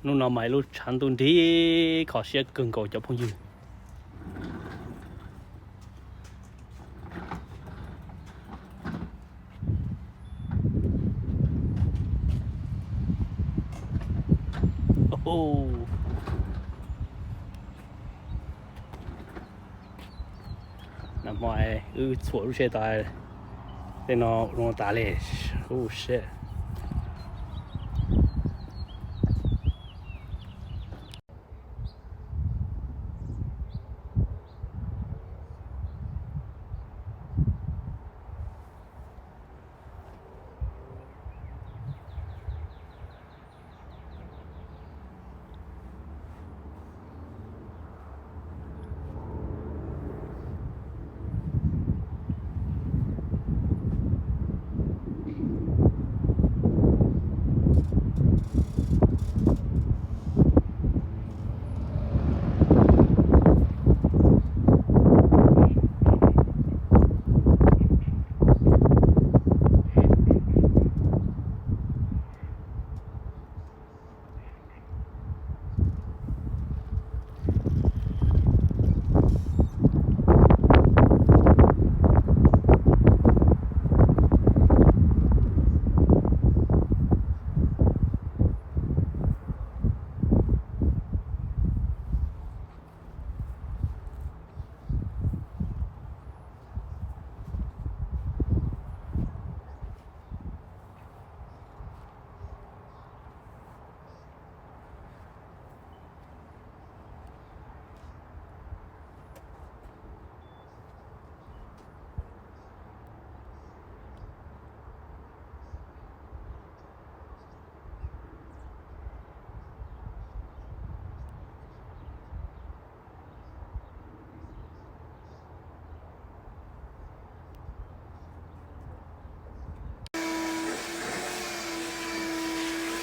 Hnub no mas ib lub tshav ntuj nrig kho siab kawg nkaus cov phooj ywg. Nag hmo wb txhuam lub tsheb tau tej no zoo tas li. Ub, shit.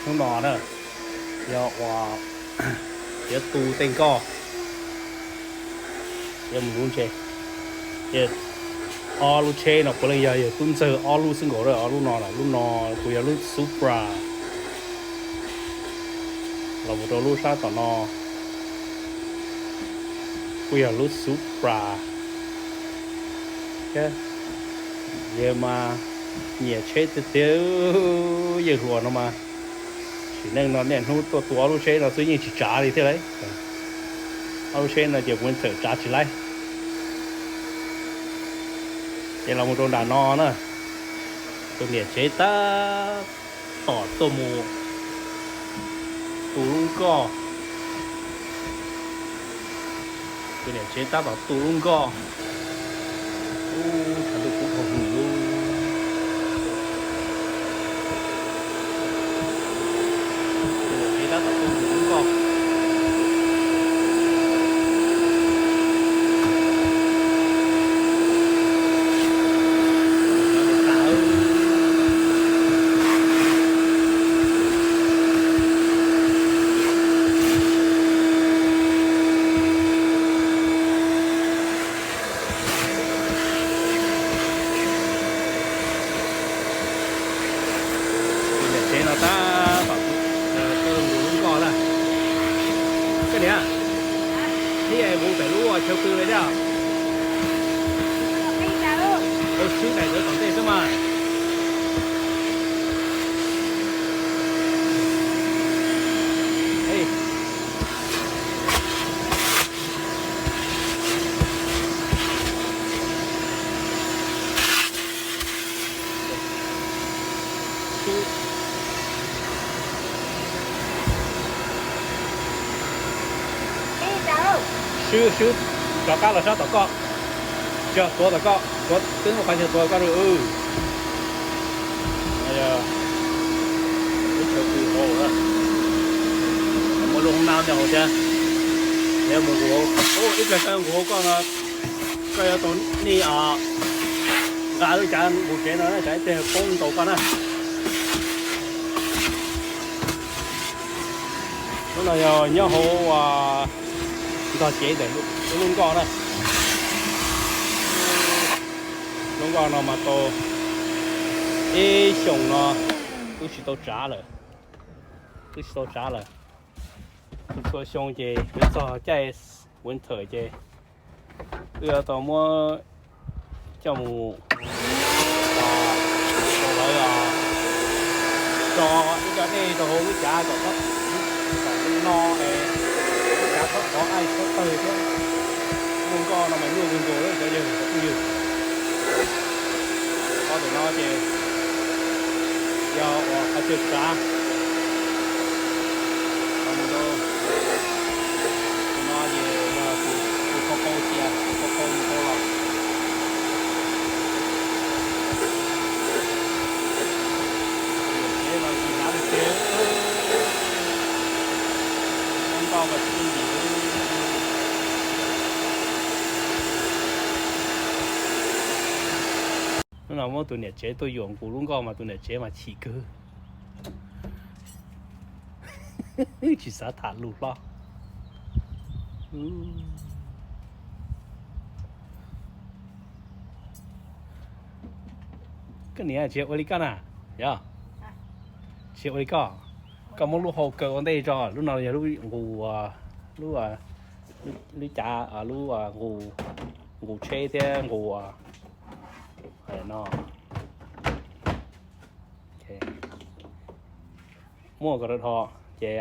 Hnub no na, yog uas yuav tu tej nkoj, yuav mus lub tsheb, ces ob lub tsheb no puav leej yog yawg tub ntxawg ob lub xwb nkaus. Ob lub no, lub no kuj yog lub Supra, los mus rau lub sab tom no kuj yog lub Supra. Yawg mas nyiam tsheb tiag tiag, yawg hluas no mas. Sim neej no niaj hnub tuaj tu ob lub tsheb no xwb yeej tsis tsav li thiab lauj. Ob lub tsheb no ces kuv txawm tsav tsis laib. Ces los mus rau nram no na, tus niam tsev tab tom tuaj mus tu lub nkoj. Tus niam tsev tab tom tu lub nkoj. Ub, tshav ntuj kub dhau hwv li. Tus niam tsev tab tom tu tus lub nkoj. Tus niam tsev no tab tom tu lub nkoj na. Koj niam, thiaj mus pem lub chaw pw li thiab. Ua tshwb daim ntawd tom ntej xwb mas. Swb, swb rov qab los sab tom koj. Tsis yog tuav tom koj, tuav twb muaj qhov chaw tuav koj. Ib chaw pw hauv, muaj lub hoob nab nyob hauv thiab. Yog mus nqus hauv, ib pliag koj yuav nqus hauv koj no, koj yuav tau nej nqa lub cav nqus tsev no, tsam ib pliag poob ntaus koj na. Lub no yog nyob hauv ntog cev ntawm lub nkoj na. Lub nkoj no mas tau ib xyoos no twb tsis tau tsav lawm, twb tsis tau tsav lawm. Txhua xyoo ces yuav txog caij winter ces wb yuav tau muab coj mus rau lawv tso ib co dej rau hauv lub cav kom txhob, kom no es cav txhob khov aij txhob tawg thiab. Muaj nkoj no mas nyuaj kawg nkaus lawm cov yawg cov phooj ywg. Ob tug no ces yog uas qhov chaw tsav. Tus no ces yog tus, tus khau khau cia, tus khau khau mus khau los. Niam tsev mas tsis hnyav li tiag, ub, ntau mas tsis ntsim. Hnub no muab tus niam tsev tuaj yuam nqus lub nkoj mas tus niam tsev mas chim kawg. Tsis xav tham lus hlob. Koj niam, tsis yog ua li koj na, yog? Tsis yog ua li koj. Koj muab lub hau kaw ua ntej tso, lub no yog lub nqus, lub, lub cav, lub nqus, nqus tsheb thiab nqus no. Muab kom dhos dhos ces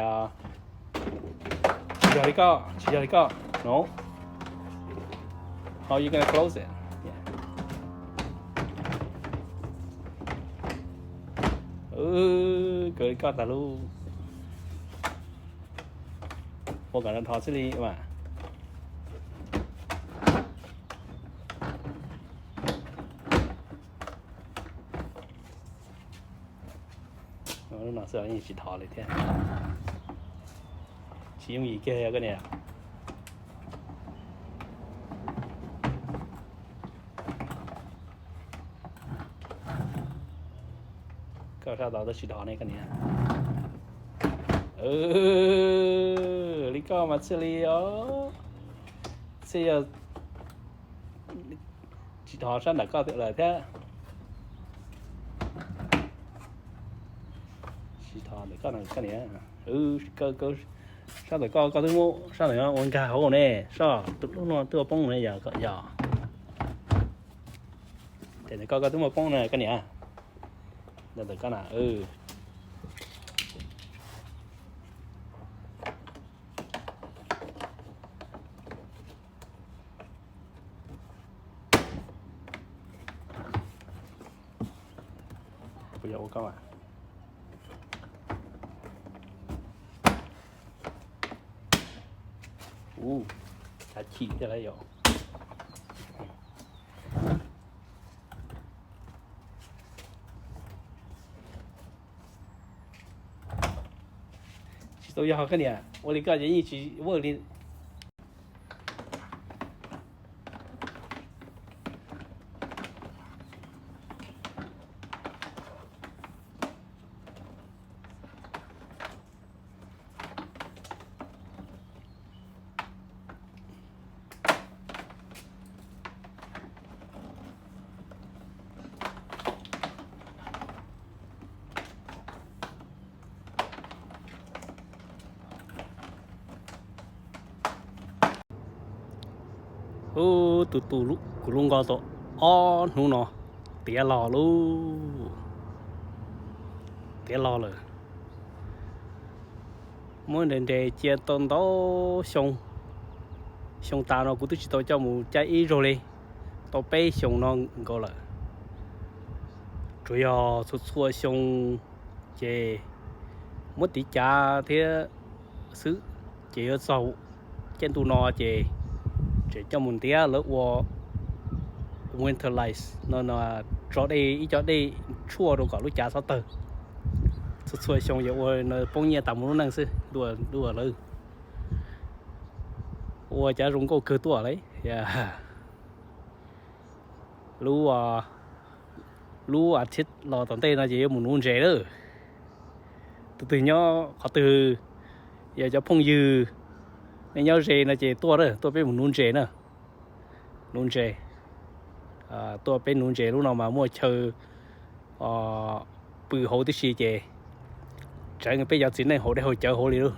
tsis yog li koj, tsis yog li koj. No. How you gonna close it? Kaw li koj tas lub. Muab kom dhos dhos xwb li mas. Lub no xwb yeej tsis dhos li thiab. Tsis yooj yim kiag koj niam. Koj sab tod twb tsis dhos ne koj niam. Li koj mas thiaj li os. Thiaj yog tsis dhos sab ntawm koj lawm thiab. Tsis dhos ntawm koj, koj niam. Sab ntawm koj, koj twb muab sab ntawm no ua nkag hauv ne, soj lub no twb ua poob ne yog, yog. Ces ntawm koj, koj twb muab poob na koj niam. Ntawm koj na. Puas yog ua koj mas? Ub, cav chim thiab lawm yom. Tsis tau yog koj niam, ua li koj ces yeej tsis ua li. Ub, tus tu kuv lub nkoj tau ob hnub no tiav los lauj. Tiav los lawm. Muab nres nres cia tau ntau xyoo. Xyoo tas no kuv twb tsis tau coj mus caij ib zaug li. Tau peb xyoo no nkaus lawm. Tsuas yog txhua txhua xyoo ces muab tiv cav thiab xwb, ces yuav txog caij ntuj no ces tseem coj mus ntiav lawv ua winterize no, tso dej, ib co dej tshuaj rau kom lub cav txhob tawg. Txhua txhua xyoo yog ua no poob nyiaj tas mus lub neej xwb, dua lawv. Ua cav zoo nkauj kawg tuaj lauj. Lub, lub a thiv los tom ntej no ces yuav mus nuv ntses lawm. Tus twg nyob qhov twg, yog cov phooj ywg nej nyob ze no ces tuaj, tuaj peb mus nuv ntses na. Nuv ntses. Tuaj peb nuv ntses, lub no mas muaj chaw pw hauv tib si ces tseev peb cov txiv neej haus dej haus cawv hauv li lauj.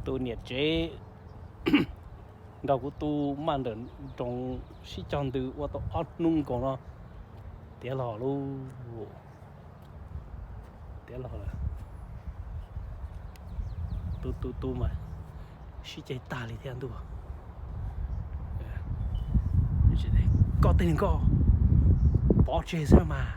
Tus niam tsev nrog kuv tu maj ntawm nroog sib cog ntws ua tau ob hnub nkaus no, tiav los lauj, tiav los lawm. Tu tu tu mas sib ceg tag li thiab ntuj. Koj tej nkoj pov tseg xwb mas.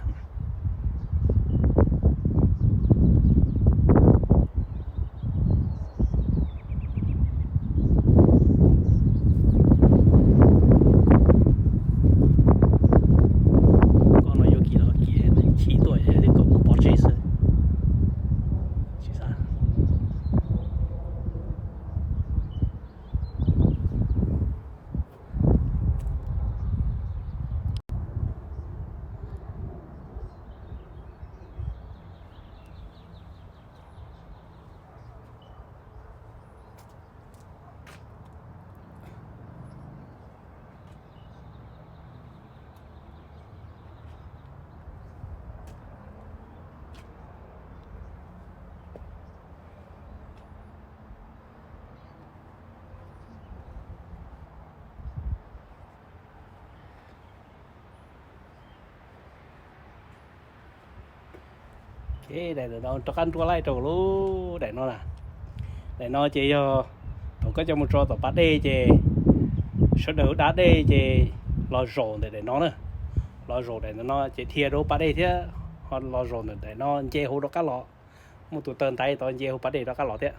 Koj no yuav kis los kis, chim tuaj thiab koj mus pov tseg xwb. Tsis xav. Daim no rov qab nruab laij rau lub daim no na. Daim no ces yog thaum koj coj mus tso tom pas dej ces sawv daws dab dej ces los zaum ntawm daim no na. Los zaum daim no ces dhia rau pas dej thiab ho los zaum ntawm daim no nce hauv rov qab los. Muaj tus taw ntaiv tod nce hauv pas dej rov qab los thiab.